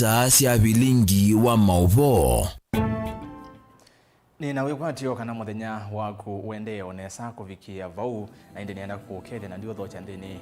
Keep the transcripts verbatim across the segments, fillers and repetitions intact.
Saa sya vilingi wa maũvoo. Nĩ na wĩkwatyo kana mũthenya waku ũendee o nesa kũvikĩa vau, na ĩndĩ nĩenda kũkethya na ndiũthokya nthĩnĩ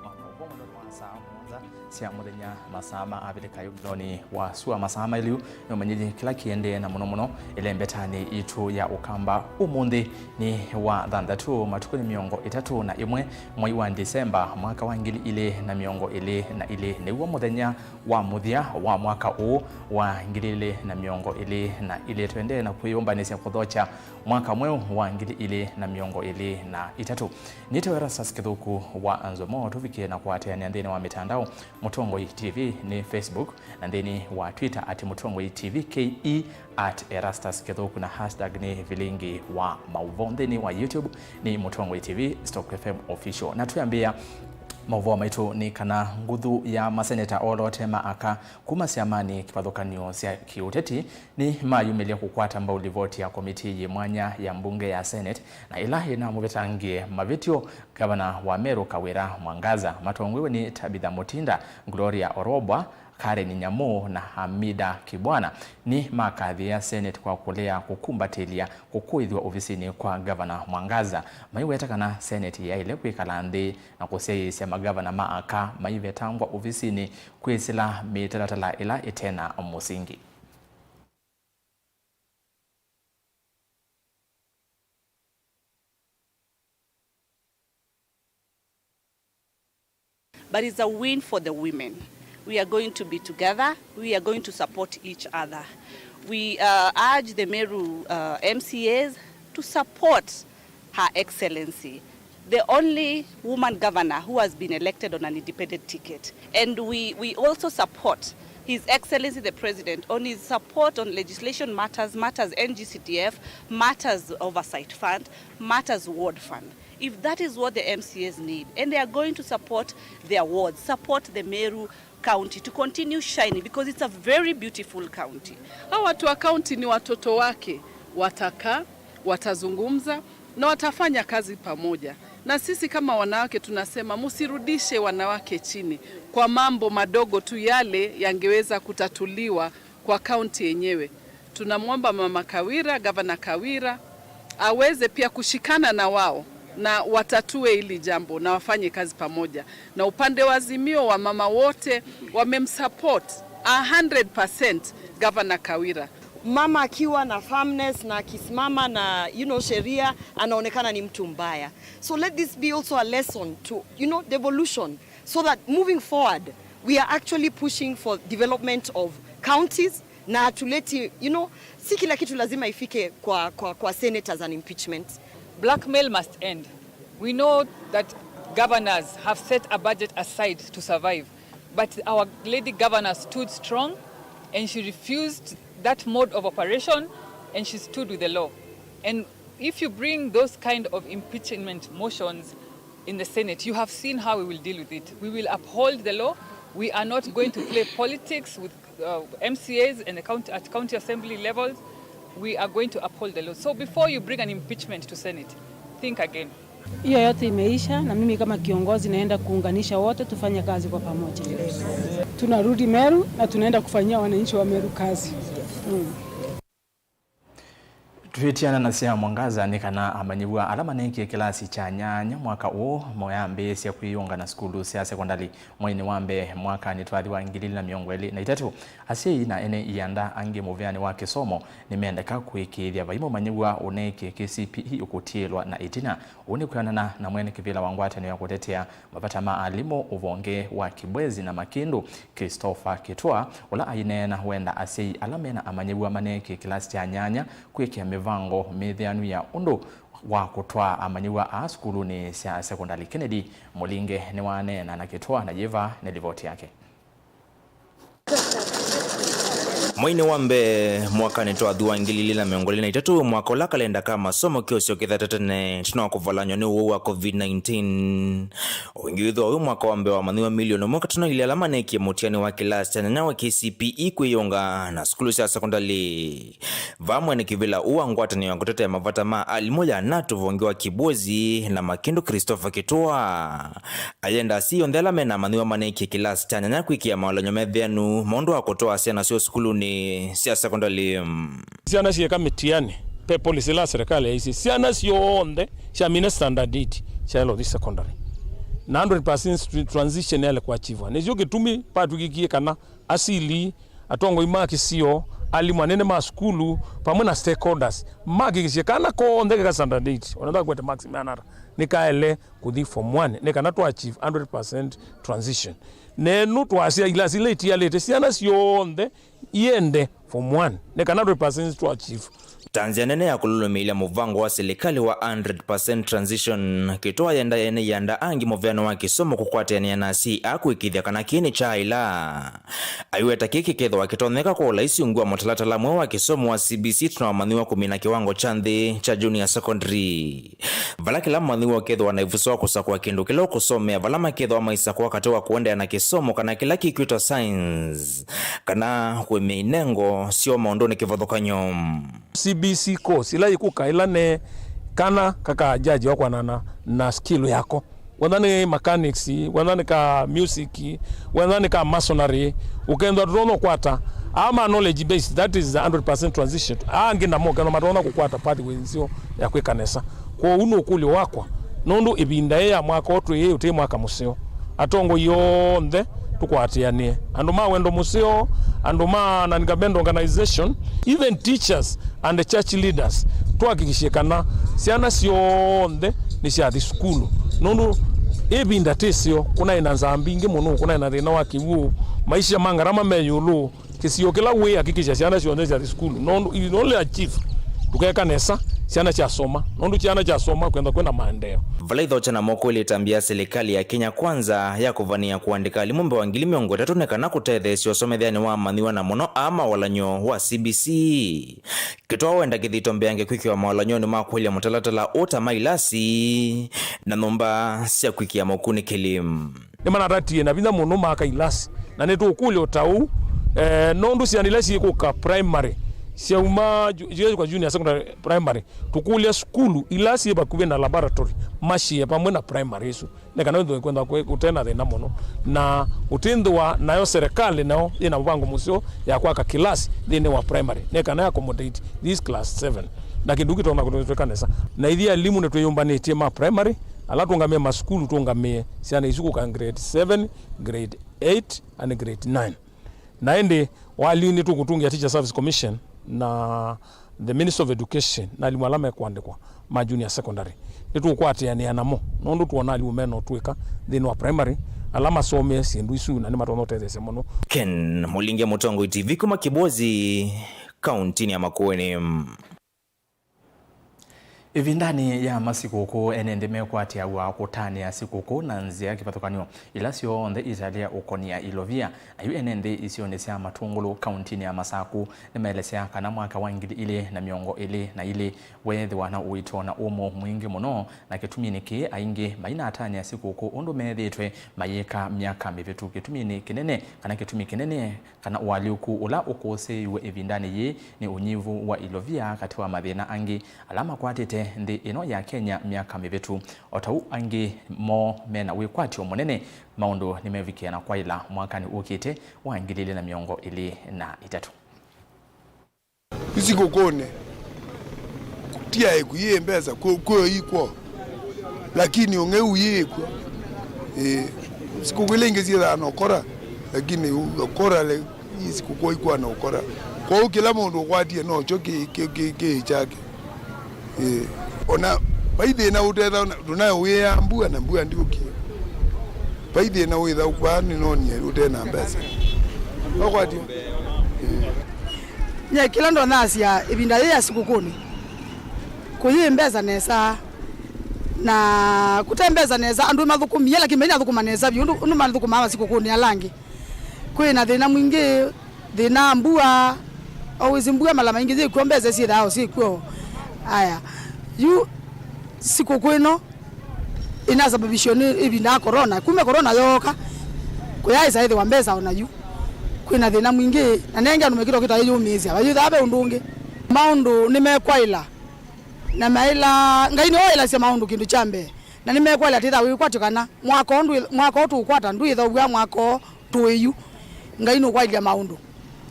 wa maũvoo mũthenya wa saa mũonza sya mũthenya, masaa ma Avilika yu nthĩnĩ wa sua, masaa mailiu nĩũmanyĩthye kĩla kĩendee, na mũno mũno ĩlembetanĩ itũ ya Ũkamba. Ũmũnthĩ nĩ wa thanthatũ, matukũ nĩ mĩongo ĩtatũ na ĩmwe, mwai wa Ndisemba, mwaka wa ngili ilĩ na mĩongo ĩlĩ na ilĩ, nĩw'o mũthenya wa mũthya wa mwaka ũũ wa ngili ilĩ na mĩongo ĩlĩ na ilĩ. Tũendee na kwĩyũmbanĩsya kũthokya mwaka mweũ wa ngili ilĩ na mĩongo ĩlĩ na itatũ. Nĩtawa Erastus Kĩthũku wa Nzomo. Tũvikĩe na kũatĩanĩa nthĩnĩ wa mĩtandao, Mũtongoi T V nĩ Facebook, na nthĩnĩ wa Twitter at Mũtongoi T V K E, at Erastus Kĩthũku, na hashtag nĩ vilingi wa maũvoo. Nthĩnĩ wa YouTube nĩ Mũtongoi T V Stock F M Official. Na twĩambĩĩa maũvoo maitũ nĩ kana nguthu ya maseneta olote ma aka kuma syamanĩ kĩvathũkany'o sya kĩũteti nĩmayumĩlya kũkwata mbau livoti ya komitii yĩ mwanya ya mbunge ya Senate, na ĩla ĩnamũvetangie mavĩtyo ngavana wa Meru Kawira Mwangaza, matongoew'e nĩ Tabitha Mutinda, Gloria Orobwa, Karen Nyamu na Hamida Kibwana, nĩmakathĩĩa Senate kwa kũlea kũkumbatĩlya kũkũĩthw'a ovisinĩ kwa ngavana Mwangaza, maiweta kana Senate yaĩle kwĩkala nthĩ na kũsyaĩĩsya magavana ma aka maivetangwa ovisinĩ kwĩsĩla mĩtalatala ĩla ĩte na mũsingi. But it's a win for the women. We are going to be together. We are going to support each other. We, uh, urge the Meru, uh, M C As to support Her Excellency, the only woman governor who has been elected on an independent ticket. And we, we also support His Excellency the President on his support on legislation matters, matters N G C D F, matters Oversight Fund, matters Ward Fund. If that is what the M C As need, and they are going to support their wards, support the Meru County to continue shining, because it's a very beautiful county. Hawa watu wa county ni watoto wake, watakaa, watazungumza na watafanya kazi pamoja. Na sisi kama wanawake tunasema, msirudishe wanawake chini kwa mambo madogo tu yale yangeweza kutatuliwa kwa kaunti yenyewe. Tunamwomba Mama Kawira, Gavana Kawira, aweze pia kushikana na wao na watatue hili jambo na wafanye kazi pamoja. Na upande wa Azimio, wamama wote wamemsupport a hundred percent Gavana Kawira. Mama akiwa na firmness na akisimama na, you know, sheria, anaonekana ni mtu mbaya. So let this be also a lesson to, you know, devolution, so that moving forward, we are actually pushing for development of counties, na hatuleti, you know, si kila kitu lazima ifike kwa, kwa, kwa Senate as an impeachment. Blackmail must end. We know that governors have set a budget aside to survive, but our lady governor stood strong and she refused that mode of operation and she stood with the law. And if you bring those kind of impeachment motions in the Senate, you have seen how we will deal with it. We will uphold the law. We are not going to play politics with, uh, M C As and the county, at county assembly levels. We are going to uphold the law. So before you bring an impeachment to Senate, think again. Hiyo yote imeisha, na mimi kama kiongozi naenda kuunganisha wote tufanye kazi kwa pamoja. Tunarudi Meru na tunaenda kufanyia wananchi wa Meru kazi. Mm. Twĩtiana na sya Mwangaza nĩ kana amanyĩw'a ala maneekie kĩlasi kya nyanya mwaka ũũ moyambĩĩsya kwĩyũnga na sukulu sya sekondalĩ mweinĩ wa mbee mwakanĩ twathi wa ngili ilĩ na mĩongo ĩlĩ na itatũ. Asyai na ene ianda angĩ mũvĩanĩ wa kĩsomo nĩmendeka kũĩkĩĩthya vai mũmanyĩw'a ũneekie K C P E ũkũtiĩlwa na ĩtina. Ũu nĩ kwĩanana na mwene kĩvĩla wa ngwatanĩo ya kũtetea mavata ma alimũ ũvonge wa Kibwezi na Makĩndũ, Christopher Kĩtwa, ũla aineena wenda asyai ala mena amanyĩw'a maneekie kĩlasi kya nyanya kwĩkĩa mĩvango mĩthĩanu ya ũndũ wa kũtwaa amanyĩw'a aa sukulunĩ sya sekondalĩ. Kennedy Mũlinge nĩwaneena na Kĩtwa, na yĩva nĩ livoti yake. Mweinĩ wa mbee mwakanĩ twathi wa ngili ilĩ na mĩongo ĩlĩ na itatũ, mwaka ũla kalenda ka masomo kĩosyo kĩthata tene, tũna kũvalanywa nĩ ũwau wa covid nineteen. Ũngĩwĩthwa ũyũ mwaka wa mbee wa amanyĩw'a milioni ũmwe katano ilĩ ala maneekie mũtiani wa kĩlasi kya nyanya wa K C P E kwĩyĩunga na sukulu sya sekondalĩ. Vamwe nĩ kĩvĩla ũũ wa ngwatanĩo ya kũtetea mavata ma alimũ ya natu, vonge wa Kibwezi na Makindu Christopher Kĩtũa. Ayenda asyai onthe ala mena amanyĩw'a maneekie kĩlasi kya nyanya kwĩkĩa maũlany'o metheanu maũndũ wa kũtwaa syana syoo sukulunĩ sya sekondalĩ. Syana syĩka mĩtiani, ve policy ĩla serikali yaisye syana syonthe syamina standard eight syaĩle ũthi secondary. Na hundred percent transition yaĩle kũachievwa. Nĩkyo kĩtumi vatw'ĩkĩkie kana asili, atongoi ma kĩsio, alimũ anene ma sukulu, vamwe na stakeholders, mahakikishe kana konthe keka standard eight, ona ndakwete marks mĩanata, nĩkaĩle kũthi form one, nĩ kana twa achieve hundred percent transition. Nenyu twasya ilasi ila itialĩte, syana syonthe iende form one, nĩ kana hundred percent twa achieve. Ta nzĩa nene ya kũlũlũmĩĩlya mũvango wa silikalĩ wa hundred percent transition, Kĩtũa ayenda ene ianda angĩ mũveano wa kĩsomo kũkwatĩanĩa na asyai aa kũĩkĩĩthya kana kĩĩ nĩkyaaĩla. Aiweta kĩĩ kĩkethĩwa kĩtonyeka kwa ũlaisi ungu wa mũtalatala mweũ wa kĩsomo wa C B C tũna amanyĩw'a kũmina kĩwango kya nthĩ kya junior secondary, vala kĩla mũmanyĩw'a ũkethĩwa na ĩvuso wa kũsakũa kĩndũ kĩla ũkũsomea, vala makethĩwa maisakũa katĩ wa kũendeea na kĩsomo kana kĩla kĩkwĩtwa science, kana kũĩmya inengo syoo maũndũnĩ kĩvathũkany'o. C B C course ila ikũka ila ne kana kakajajiwa kwanana na skill yako, whether nĩ mechanics, whether nĩ ka music, whether nĩ ka masonry, ũkethwa tũtonya kũkwata ama knowledge based, that is the hundred percent transition. Angĩ namo ũkethwa matonya kũkwata pathway nzeo ya kwĩka nesa. Kwoou nĩ ũkũlyo wakwa, nũndũ ĩvinda ĩĩ ya mwaka ũũ twĩ ũtĩ mwaka mũseo. Atongoi onthe tũkwatĩanĩe, andũ ma wendo mũseo, andũ ma non-governmental organization, even teachers and the church leaders, twakikishe kana syana syonthe nĩsyathi sukulu, nũndũ ĩvinda tĩseo, kũnaĩ na nzaa mbingĩ mũno, kũnaĩ na thĩna wa kĩw'ũ, maisha ma ngarama me ĩũlũ. Kĩsio kĩla wĩ hakikisha syana syonthe syathi sukulu, nũndũ if you only achieve, tũkeka nesa, syana syasoma, nũndũ syana syasoma kwenda kwĩna maendeeo. Vala ithokya na moko ilĩ ĩtambya ya silikalĩ ya Kenya Kwanza ya kũvanĩa kũandĩka alimũ mbee wa ngili mĩongo ĩtatũ nĩ kana kũtetheesya ũsometheanĩ wa amanyĩw'a na mũno aa ma ũlany'o wa C B C. Kĩtũa wenda kĩthito mbeange kwĩkĩwa maũlany'onĩ ma kũĩlya mũtalatala ũũ ta ma ilasi na nyũmba sya kwĩkĩa maũkunĩkĩli. Nĩmanatatie na vinya mũno maka ilasi, na nĩtũkũlya ũtau, eh, nũndũ syana ila syĩkũka primary, syauma ju-, ju-, kwa junior secondary primary, tũkũlya sukulu ila syĩ vakuvĩ na laboratory, mashare vamwe na primary ĩsu, nĩ kana wĩthĩwe kwenda kwĩ-, ũte na thĩna mũno, na ũtĩnthĩwa nayo serikali nayo ĩna mũvango mũseo ya kwaka kĩlasi nthĩnĩ wa primary, nĩ kana accommodate this class seven, na kĩndũ kĩtonya kũtwĩka nesa. Na ithyĩ alimũ nĩtwĩyũmbanĩtye ma primary, ala tũngamĩe masukulu, tũngamĩe syana isu kũka grade seven, grade eight and grade nine. Na ĩndĩ waliu nĩtũkũtũngĩa Teacher Service Commission na the Ministry of Education na alimũ ala mekũandĩkwa ma junior secondary. Nĩtũkũkwatĩanĩa namo, nũndũ twona alimũ mena ũtũĩka nthĩnĩ wa primary, ala masomie syĩndũ isu na nĩmatonya ũtetheesya mũno. Ken Mũlinge, Mũtongoi T V kuma Kĩbozi, kauntinĩ ya Makueni. Ĩvindanĩ ya masikũkũ, ene nthĩ mekwatĩaw'a kũtanĩa sikũkũ na nzĩa kĩvathũkany'o ila syonthe italea ũkonia ilovia. Na yu ene nthĩ isionĩ sya Matũngũlũ, kauntinĩ ya Masaku, nĩmaelesya kana mwaka wa ngili ilĩ na mĩongo ĩlĩ na ilĩ weethĩwa na ũito na ũmo mwingĩ mũno, na kĩtuminĩ kĩĩ aingĩ mainatany'a sikũkũ ũndũ meethĩĩtwe mayĩka myaka mĩvĩtu. Kĩtuminĩ kĩnene, kana kĩtumi kĩnene, kana ũalyũku ũla ũkũsĩĩiw'e ĩvindanĩ yĩĩ nĩ ũnyivu wa ilovia, katĩ wa mathĩna angĩ ala makwatĩte nthĩ ĩno ya Kenya myaka mĩvĩtu. O ta ũu angĩ moo mena wĩkwatyo mũnene maũndũ nĩmevikĩa na kwaĩla mwakanĩ ũkĩte wa ngili ilĩ na mĩongo ĩlĩ na itatũ. Isikũkũnĩ, ti aĩku yĩ mbesa, kwĩ, kwĩ ikw'o, lakini ũng'eu yĩkw'o. Ĩĩ, sikũkũ ila ingĩ syĩthaa na ũkora, lakini u-, ũkora le, hii sikũkũ ikuwa na ũkora. Kwoou kĩla mũndũ ũkwatie nokyo kĩ, kĩ, kĩ, kĩ kyake. Ĩĩ. Ona vai thĩna ũtetha, tũnayo wĩa mbua na mbua ndiũkie. Vai thĩna wĩtha vaa nĩnonie ũte na mbesa. Wakwatio? Ĩĩ. Nye kĩla ndonasya ĩvinda yĩĩ ya sikũkũnĩ, kũyĩ mbesa nesa, na kũte mbesa nesa, andũ mathũkũmie, lakini mainathũkũma nesa vyũ, ũndũ, ũndũ mathũkũmaa masikũkũnĩ ala angĩ. Kwĩ na thĩna mwingĩ, Thĩna mbua, always mbua mala maingĩ yĩkw'o, mbesa syĩthaa o syĩkw'o. Aya, yu sikũkũ ĩno ĩnasababishwa nĩ ĩvinda ya corona. Kuma corona yooka, kũyaĩsa ĩthĩwa mbesa o na yu kwĩna thĩna mwingĩ, na nenge andũ mekĩtwa kĩtaĩ yũmĩĩsya vayĩthaa ve ũndũ ũngĩ. Maũndũ nĩmekwaĩla na maĩla, Ngai nĩwe waĩlasya maũndũ kĩndũ kya mbee, na nĩmekwaĩla tĩtha wĩkwatyo kana mwaka ũũ ndwĩ-, mwaka ũũ tũũkwata ndwĩthow'a mwaka ũũ tũĩ yu. Ngai nũkwaĩlya maũndũ,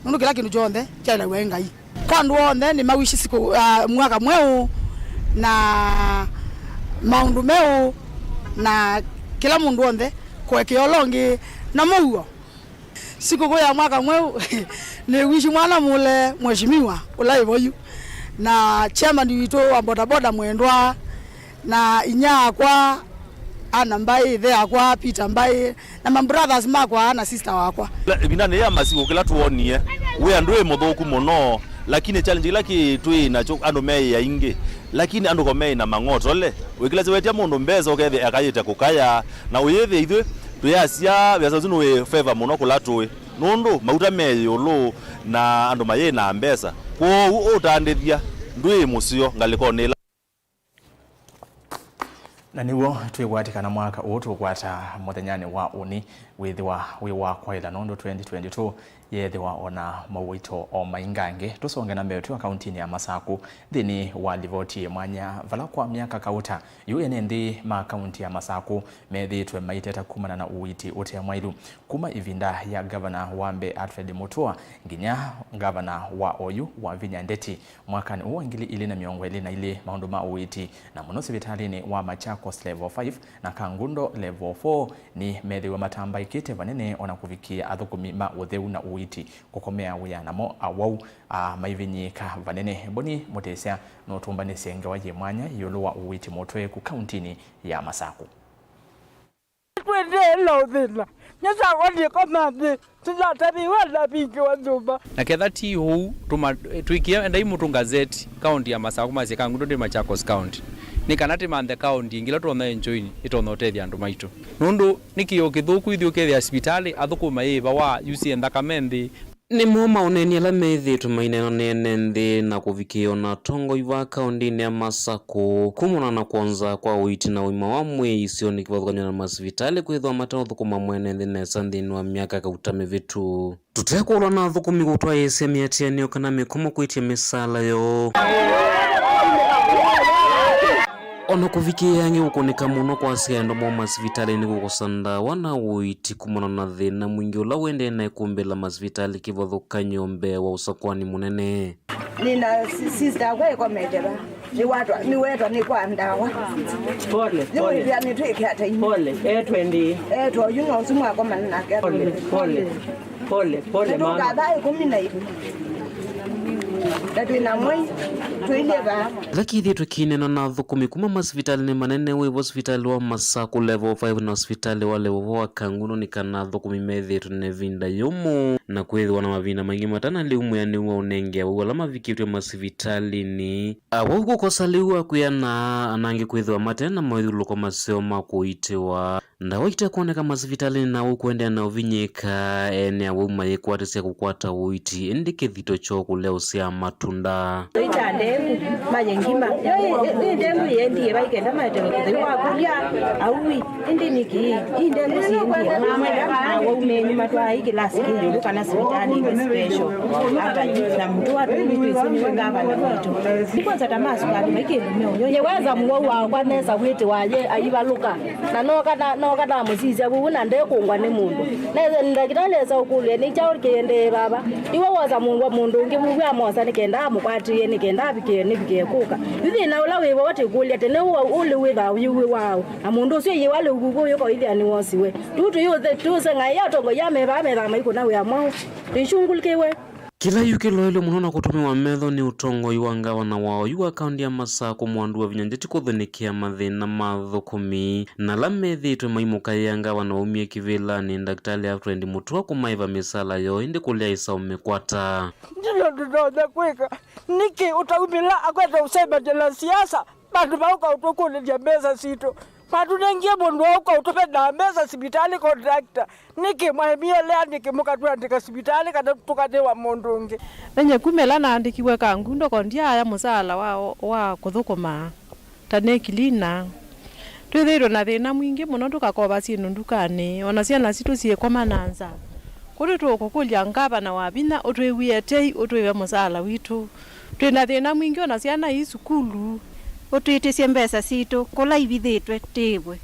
nũndũ kĩla kĩndũ kyonthe kyaĩlaw'a nĩ Ngai. Kwa andũ onthe nĩ mawishi sikũ, ah, mwaka mweũ na maũndũ meũ, na kĩla mũndũ onthe kũekea ũla ũngĩ na mũuo. Sikũkũ ya mwaka mweũ nĩ wishi mwana mũle mheshimiwa ũla ĩvo yu, na chairman witũ wa bodaboda mwendwa, na inya akwa, Ana Mbai, ĩthe akwa, Peter Mbai, na ma brothers makwa na sister wakwa. Ĩvindanĩ ya masikũ kĩla twonie, wĩa ndwĩ mũthũku mũno, lakini challenge ĩla kĩ twĩ nakyo, andũ meĩ aingĩ, lakini andũ ko meĩ na mang'otole. Wĩkĩlasya wetya mũndũ mbesa ũkethĩa akayĩte kũkaya, na ũyĩthĩa ithyĩ twĩasya wĩasa ũsu nĩ wĩ favor mũno kũla tũĩ, nũndũ mauta me ĩũlũ na andũ mayĩ na mbesa. Kwoou ũtandĩthya ndwĩ mũseo ngalĩkonĩ ĩla. Na nĩw'o twĩkwatĩkana mwaka ũũ tũkwata mũthenyanĩ wa ũnĩ wĩthĩwa wĩ wa kwaĩla, nũndũ twenty twenty-two yeethĩwa o na maũito o maingangĩ. Tũsonge na mbee twĩ kauntinĩ ya Masakũ nthĩnĩ wa livoti mwanya, vala kwa myaka kauta yu ene nthĩ ma kaunti ya Masakũ methĩĩtwe maiteta kumana na ũiiti ũte mwailu kuma ĩvinda ya ngavana wa mbee Alfred Mutua nginya ngavana wa oyu Wavinya Ndeti. Mwakanĩ ũũ wa ngili ilĩ na mĩongo ĩlĩ na ilĩ, maũndũ ma ũiiti, na mũno sivitalĩnĩ wa Machakos Level five na Kangundo Level four, nĩmeethĩiwe matambaĩkĩte vanene, o na kũvikĩa athũkũmi ma ũtheu na ũiiti kũkomea wĩa, namo awau, a, maivinyĩĩka vanene. Boni Mũtĩsya nũtũmbanĩsye ngewa yĩ mwanya ĩũlũ wa ũiiti mũtweeku kauntinĩ ya Masakũ. Twendeela ũthĩna. Nĩsakwa nĩkoma nthĩ, tũnataviwe na vingi wa nyũmba. Na ketha ti ũu, tũma-, twĩkĩe endai mũtũ ngazeti, kaunti ya Masakũ masye Kangundo ndĩ Machakos County. Nĩ kana tĩmanthe kaunti ĩngĩ ĩla tũtonya enjoy ĩtonya ũtethya andũ maitũ. Nũndũ nĩ kĩoo kĩthũku ithyĩ ũkethĩa sivitalĩ, athũkũmi mayĩĩvawa, yu syĩ nthakame nthĩ. Nĩmo maũneeni ala meĩthĩĩtwe maineenwa nĩ ene nthĩ na kũvikĩĩa o na atongoi va kaũntĩnĩ ya Masakũ kumana na kwonza kwa ũiiti na ũima wa mwĩĩ isionĩ kĩvathũkany'o na masivitalĩ kwĩthĩwa mate ũthũkũma mwene nthĩ nesa nthĩnĩ wa myaka kauta mĩvĩtu. Tũtekũlwa na athũkũmi kũtwaĩĩsya mĩatĩanĩo kana mĩkomo kwĩtya mĩsaala yoo. O na kũvikĩĩa angĩ kũkũnĩka mũno kwasya andũ moo masivitalĩnĩ kũkosa ndawa na ũiiti kumana na thĩna mwingĩ ũla ũendee na ĩkumbĩ la masivitalĩ kĩvathũkany'o mbee wa ũsakũani mũnene. Nĩna si-, sister akwa ĩkomete va. Nĩwatwa, nĩwetwa nĩ kwa ndawa. Pole, pole. Nĩwĩthĩa nĩtwĩke ata ĩngĩ? Pole, etwe ndĩ. Etwa ũyu no ũsu mwakomana nake. Pole, pole. Pole, pole, mama. Nĩtũkathaa ĩkũmi na ĩlĩ. Na twĩ na mwei, tũilye vaa. Ĩla kĩthĩĩtwe kĩineena na athũkũmi kuma masivitalĩnĩ manene wĩvo sivitalĩ wa Masakũ Level five na sivitalĩ wa Level four wa Kangundo nĩ kana athũkũmi methĩĩtwe na ĩvinda yũmũ na kwĩthĩwa na mavinda maingĩ matana lĩu mwĩanĩu wa ũnenge awau ala mavikĩtw'e masivitalĩnĩ. Awau kũkosa lĩu wa kwĩana, anangĩ kwĩthĩwa mate na mawĩthyũlũlũko maseo ma kũitĩwa. Ndawa itekwoneka masivitalĩnĩ na awau kũendeea na ũvinyĩĩka, ene awau mayĩkwatĩsya kũkwata ũiiti, ĩndĩ kĩthito kyoo kũlea ũsyaa matunda. Ita ndengu, maye ngima. Yo ĩ, ĩ, ĩ ndengu yendie vai kenda maete kũtheu wa kũlya, aui, ĩndĩ nĩkĩ? Ĩ ndengu siendie. Awau menyu matwaa ĩ kĩlasi kĩ ĩũlũ kana sivitalĩ ĩngĩ special. Ata yu, na mũtũ wa tũi twĩsĩ nĩwe ngavana witũ. Nĩ kwanza ta ma sukali mai kĩndũ meũnywa. Nĩweza mũwau wakwa nesa wĩtĩwa ye aivalũka. Na nooka na, nooka namũsisya vuvu na ndekũngwa nĩ mũndũ. Na ndakĩtalĩ esa ũkũlya, "Nĩ kyaũ kĩendee vava?" Iwe wosa mũndũ, mũndũ ũngĩ vuvu amosa nĩ kenda amũkwatĩĩe, nĩ kenda avikĩe, nĩvikĩe kũka. Yu thĩna ũla wĩ vo, tĩkũlya tene ũũ, ũũ lĩu wĩthaa ũyĩw'ĩ waũ? Na mũndũ ũsu ĩyĩwa lĩu vuvu ũyũka ũithĩa nĩwosiwe. Yu tũyũthe, tũseng'aĩa atongoi amevaa methaa maikũna wĩa mwaũ? Tũisyũngũlĩkĩwe. Kĩla yu kĩloelwe mũno na kũtũmĩwa metho nĩ ũtongoi wa ngavana wa oyu wa kaũntĩ ya Masakũ, Mwandu Wavinya Ndeti, kũthĩnĩkĩa mathĩna ma athũkũmi na ala methĩĩtwe maimũkaĩĩa ngavana waumie kĩvĩlanĩ, Ndakĩtalĩ Alfred Mutua, kũmaĩva mĩsaala yoo, ĩndĩ kũlea ĩsaũ mĩkwata. Ndilo tũtonya kwĩka. Nĩkĩ ũtaumĩla akwete ũsembany'a na siasa? Vandũ va ũka ũtũkũlĩlya mbesa sitũ, Matũnengie mũndũ ũũ kaũtũvendaa mbesa sivitalĩ contractor. Nĩkĩ mwaemie lea nĩkĩ mũkatũandĩka sivitalĩ kana tũkatĩwa mũndũ ũngĩ? Nenye kuma ĩla naandĩkiwe Kangundo ko ndyaaya mũsaala wa, wa kũthũkũma ta nĩ kilina. Twĩthĩĩtwe na thĩna mwingĩ mũno tũkakova syĩndũ ndukanĩ, o na syana sitũ syĩkoma na nzaa. Kwoou tũkũkũlya ngavana wa vinya ũtwĩw'ĩe tei ũtũĩve mũsaala witũ. Twĩ na thĩna mwingĩ o na syana ii sukulu. Ũtwĩtĩsye mbesa sitũ kũla ivithĩtwe tĩĩvwe.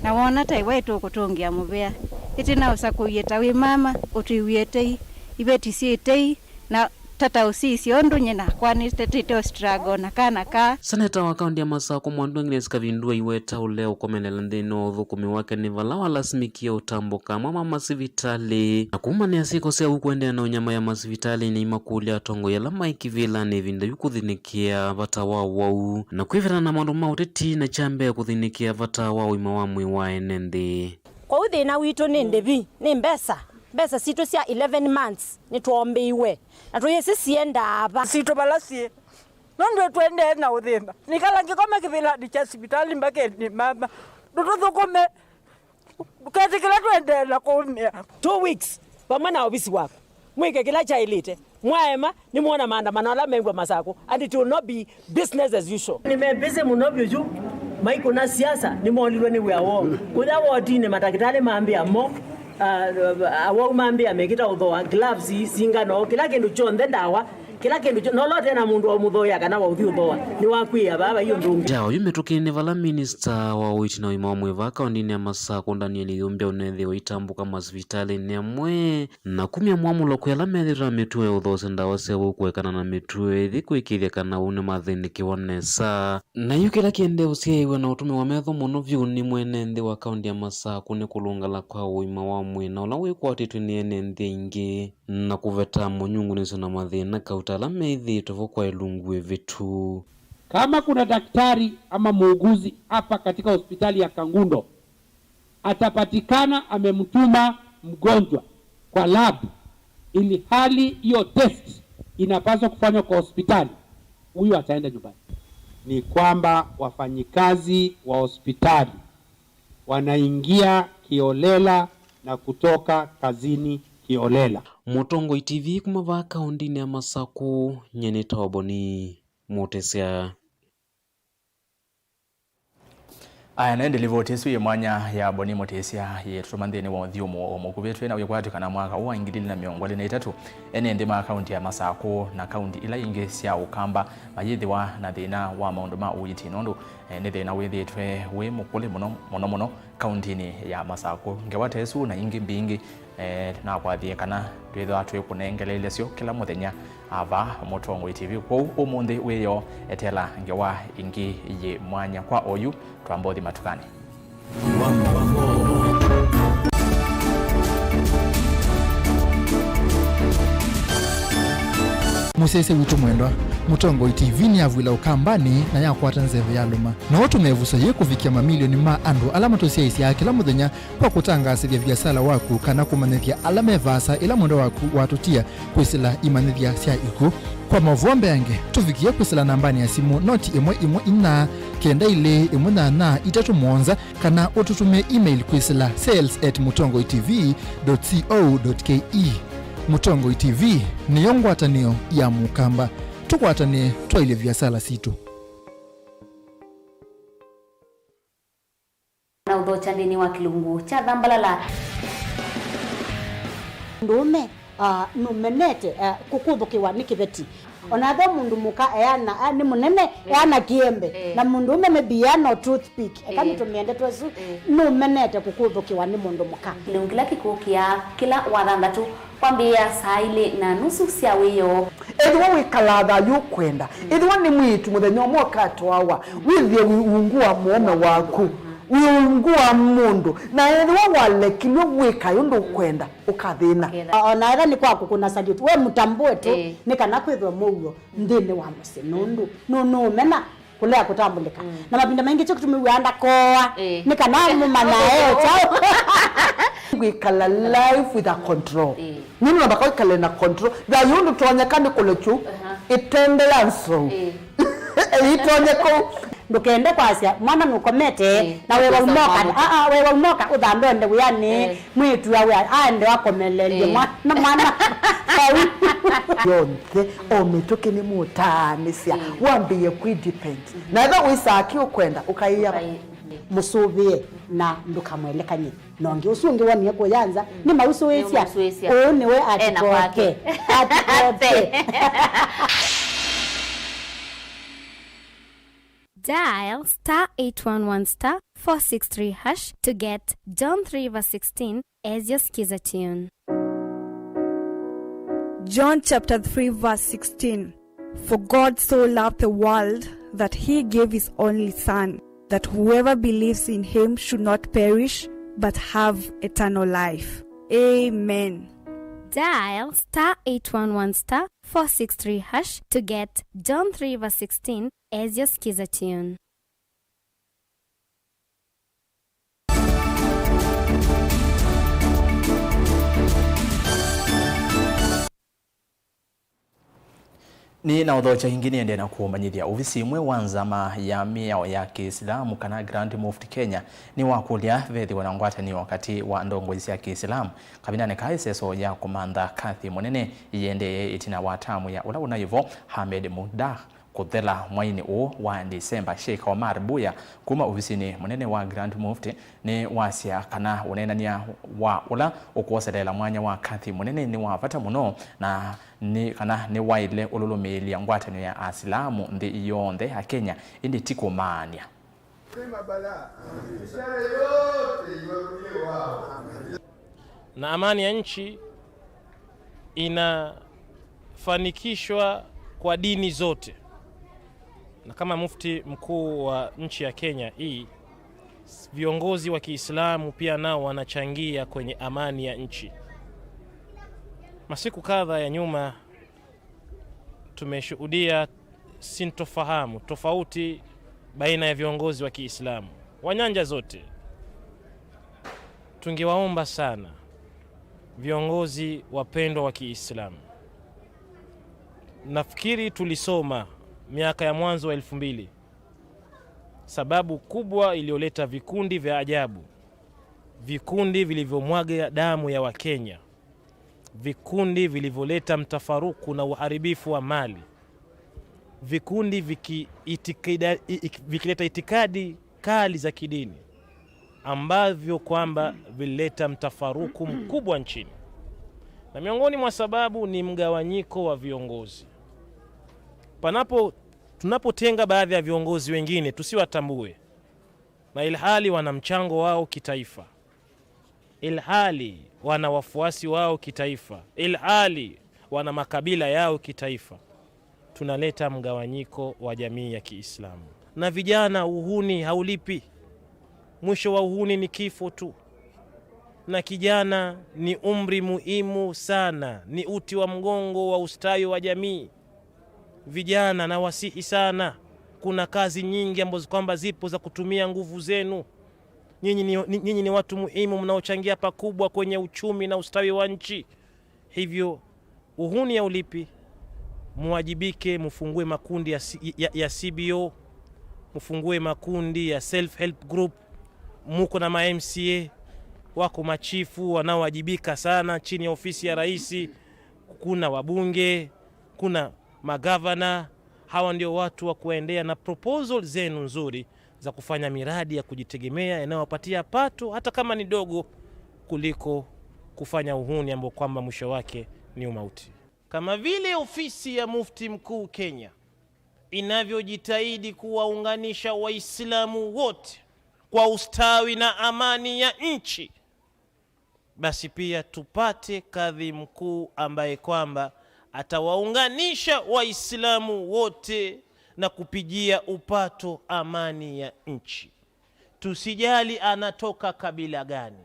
Na woona ta ĩwe ĩtũkũtũngĩa mũvea. Ĩtina ũsakũie ta wĩ mama, ũtwĩw'ĩe tei, iveti syĩ tei, na tata ũsisye ũndũ nyie nakwa nĩtetĩte ũ struggle na kana kaa. Seneta wa kaũntĩ ya Masakũ Mwandu Agnes Kavindu aiweta ũlea ũkomelela nthĩnĩ wa ũthũkũmi wake nĩ vala walasimĩkie ũtambũka amwe ma masivitalĩ na kumanĩa syĩko sya ũu kũendeea na ũnyamaya masivitalĩnĩ, aimakũlya atongoi ala maĩ kĩvĩlanĩ ĩvinda yu kũthĩnĩkĩa vata wa ũwau na kwĩvĩtana na maũndũ ma ũteti na kya mbee kũthĩnĩkĩa vata wa ũima wa mwĩĩ wa ene nthĩ. Kwoou thĩna witũ nĩ ndĩvi, nĩ mbesa. Mbesa sitũ sya eleven months nĩtwombĩiwe, na tũyĩsĩ siendaa va. Sitũ vala syĩ, nũndũ tũendee na ũthĩna. Nĩkala ngĩkoma kĩvĩlanĩ kya sivitalĩ mbakeni mama, ndũtũthũkũme, ndũketĩkĩla tũendee na kũũmĩa. Two weeks vamwe na ovisi waku, mwĩke kĩla kyaĩlĩte. Mwaema, nĩmwona maandamano ala mew'a Masakũ, and it will not be business as usual. Nĩmevĩsĩ mũno vyũ yu, maikũna siasa, nĩmoolilwe nĩ wĩa woo. Kũya wotinĩ, matakĩtalĩ mambĩa mo, ah, awau mambĩa mekĩta ũthooa, gloves, singano, kĩla kĩndũ kyonthe, ndawa, kĩla kĩndũ kyo-, nola ũte na mũndũ wa ũmũthooea kana wa ũthi ũthooa, nĩwakw'ĩĩa vaa vai ũndũ ũngĩ. Ndawa yu mĩtũkĩnĩ vala minista wa ũiiti na ũima wa mwĩĩ vaa kaũndĩnĩ ya Masakũ, Daniel Ithumbi, ũnethĩwa itambũka masivitalĩnĩ amwe. Na kumya mwamũlo kwĩ ala methĩĩtwe na mĩtuo ya ũthoosya ndawa sya ũwau kũekana na mĩtuo ĩthi kũĩkĩĩthya kana ũu nĩmathĩnĩkĩwa nesa. Na yu kĩla kĩendee ũsyaĩĩw'a na ũtũmĩwa metho mũno vyũ nĩ mwene nthĩ wa kaũntĩ ya Masakũ nĩ kũlũngala kwa ũima wa mwĩĩ na ũla wĩkwatĩtwe nĩ ene nthĩ aingĩ, na kũveta mũnyungunĩsyo na mathĩna kauta ala methĩĩtwe vo kwa ĩlungu ĩvĩtu. Kama kuna daktari ama muuguzi hapa katika hospitali ya Kangundo, atapatikana amemtuma mgonjwa kwa lab, ili hali hiyo test inapaswa kufanywa kwa hospitali, huyo ataenda nyumbani. Ni kwamba wafanyikazi wa hospitali wanaingia kiholela na kutoka kazini kiholela. Mũtongoi T V kuma vaa kaũndĩnĩ ya Masakũ, nyie nĩtawa Boni Mũtĩsya. Aya, na ĩndĩ livoti ĩsu yĩ mwanya ya Boni Mũtĩsya yĩtũtũma nthĩnĩ wa ũthyũmũo mũkuvĩ. Twĩ na wĩkwatyo kana mwaka ũũ wa ngili ilĩ na mĩongo ĩlĩ na itatũ, ene nthĩ ma kaũntĩ ya Masakũ na kaũntĩ ila ingĩ sya Ũkamba mayĩthĩwa na thĩna wa maũndũ ma ũiiti, nũndũ, eh, nĩ thĩna wĩthĩĩtwe wĩ mũkũlĩ mũno mũno mũno kaũntĩnĩ ya Masakũ. Ngewa ta ĩsu na ingĩ mbingĩ, eh, nakwathie kana twĩthĩwa twĩkũnengeleelya syo kĩla mũthenya, ava Mũtongoi T V. Kwoou ũmũnthĩ wĩoo, eteela ngewa ĩngĩ yĩ mwanya. Kwa oyu, twamba ũthi matukanĩ. Mũsyaĩĩsya witũ mwendwa, Mũtongoi T V nĩyavw'ĩla Ũkambanĩ na yakwata nzeve yalũma. No ũtũme ĩvuso yĩĩ kũvikĩa mamilioni ma andũ ala matũsyaĩĩsyaa kĩla mũthenya kwa kũtangaasĩthya viasala waku kana kũmanyĩthya ala me vaasa ĩla mwendwa waku watũtia kwĩsĩla imanyĩthya sya ikw'ũ. Kwa maũvoo mbeange, tũvikĩe kwĩsĩla nambanĩ ya simũ noti ĩmwe ĩmwe inya, kenda ilĩ ĩmwe nyanya itatũ mũonza, kana ũtũtũmĩe email kwĩsĩla sales at mũtongoi T V dot co dot K E. Mũtongoi T V nĩyo ngwatanĩo ya Mũkamba. Tũkwatanĩe twaĩlye viasala sitũ. Na ũthokya nthĩnĩ wa kĩlungu kya thambalala. Mũndũũme, ah, nũmenete, ah, kũkũthũkĩwa nĩ kĩveti. O na ethĩwa mũndũ mũka eana, ah, nĩ mũnene, eh, eana kĩembe. Eh. Na mũndũũme maybe eana o toothpick. Eka, eh, nĩtũmĩe ndeto ĩsu, eh, nũmenete kũkũthũkĩwa nĩ mũndũ mũka. Kĩlungu kĩla kĩkũkĩa kĩla Wathanthatũ kwambĩĩa saa ilĩ na nusu sya wĩoo. Ethĩwa wĩkalaa thayũ ũkwenda, ethĩwa nĩ mwĩĩtu mũthenya ũmwe ũkatwawa, wĩthĩe wĩ ungu wa mũũme waku, wĩ ungu wa mũndũ, na ethĩwa walekilw'e wĩkae ũndũ ũkwenda, ũkathĩna. O na ethĩwa nĩ kwa kũkũna salute, we mũtambũe tu, ĩĩ, nĩ kana kwĩthwe mũuo nthĩnĩ wa mũsyĩ, nũndũ nũ-, nũũmena kũlea kũtambũlĩka. Mm. Na mavinda maingĩ kyo kĩtumi wĩaa ndakooa, ĩĩ, nĩ kana mũmanyae o kyaũ. Kwĩkala life with a control. Ĩĩ. Nũndũ namba kwĩkale na control. Thayũ ndũtonyeka nĩ kũlekyu, aha, ĩtende ya nzou. Ĩĩ. Ĩitonye kũu. Ndũkende kwasya mwana nũkomete, eh, na wewa ũkesa ũmoka, kwamũka. Aa, wewa ũmoka ũthambe ũende wĩanĩ, eh, mwĩĩtu awe aende akomelelye, eh, mwana, mwana vau. Yonthe, o mĩtũkĩ nĩmũtaanĩsya, eh, wambĩĩe kwĩdepend. Na ethĩwa wĩsaa kĩ ũkwenda, ũkaĩa. Ũkaĩ-, eh, mũsũvĩe na ndũkamwelekany'e na ũngĩ. Ũsu ũngĩ wonie kũya nza, mm, nĩmausũĩsya. Nĩmausũĩsya. Ũũ nĩwe. Ena atikoke kwake. Atikoke. Dial star eight one one star four six three hash to get John three verse sixteen as your Skiza tune. John chapter three verse sixteen. For God so loved the world that he gave his only Son, that whoever believes in him should not perish, but have eternal life. Amen. Dial star eight one one star four six three hash to get John three verse sixteen as your Skiza tune. Nĩ na ũthokya ĩngĩ nĩendee na kũmanyĩthya. Ovisi ĩmwe wa nzama ya mĩao ya Kĩisilamu kana Grand Mufti Kenya nĩwakũlya vethĩwe na ngwatanĩo katĩ wa ndongoi sya Kĩisilamu kavindanĩ ka ĩseso ya kũmantha Kadhi Mũnene ĩendee ĩtina wa tamu ya ũla ũnaĩ vo Ahmed Mudhah kũthela mweinĩ ũũ wa Ndisemba. Sheikh Omar Buya kuma ovisinĩ mũnene wa Grand Mufti nĩwasya kana ũneenany'a wa ũla ũkwoseleela mwanya wa Kadhi Mũnene nĩ wa vata mũno na nĩ kana nĩwaĩle ũlũlũmĩĩlya ngwatanĩo ya Asilamu nthĩ yonthe ya Kenya, ĩndĩ ti kũmaany'a. Na amani ya nchi inafanikishwa kwa dini zote. Na kama mufti mkuu wa nchi ya Kenya hii, viongozi wa Kiislamu pia nao wanachangia kwenye amani ya nchi. Masiku kadha ya nyuma tumeshuhudia sintofahamu, tofauti baina ya viongozi wa Kiislamu wa nyanja zote. Tungewaomba sana viongozi wapendwa wa Kiislamu. Nafikiri tulisoma miaka ya mwanzo wa elfu mbili, sababu kubwa iliyoleta vikundi vya ajabu, vikundi vilivyomwaga damu ya Wakenya, vikundi vilivyoleta mtafaruku na uharibifu wa mali, vikundi viki-, itikida-, i-, ik-, vikileta itikadi kali za kidini ambavyo kwamba vilileta mtafaruku mkubwa nchini. Na miongoni mwa sababu ni mgawanyiko wa viongozi. Panapo, tunapotenga baadhi ya viongozi wengine, tusiwatambue, na ilhali wana mchango wao kitaifa, ilhali wana wafuasi wao kitaifa, ilhali wana makabila yao kitaifa, tunaleta mgawanyiko wa jamii ya Kiislamu. Na vijana, uhuni haulipi. Mwisho wa uhuni ni kifo tu. Na kijana ni umri muhimu sana, ni uti wa mgongo wa ustawi wa jamii. Vijana, nawasihi sana, kuna kazi nyingi ambazo kwamba zipo za kutumia nguvu zenu. Nyinyi ni, ni, nyinyi ni watu muhimu mnaochangia pakubwa kwenye uchumi na ustawi wa nchi. Hivyo, uhuni haulipi, muwajibike, mufungue makundi ya, C-, ya, ya C B O, mufungue makundi ya self help group, muko na ma M C A, wako machifu wanaowajibika sana chini ya ofisi ya rais, kuna wabunge, kuna magavana. Hawa ndio watu wa kuendea na proposal zenu nzuri za kufanya miradi ya kujitegemea inayowapatia pato hata kama ni dogo kuliko kufanya uhuni ambao kwamba mwisho wake ni umauti. Kama vile ofisi ya Mufti Mkuu Kenya inavyojitahidi kuwaunganisha Waislamu wote kwa ustawi na amani ya nchi, basi pia tupate kadhi mkuu ambaye kwamba atawaunganisha Waislamu wote na kupigia upato amani ya nchi. Tusijali anatoka kabila gani,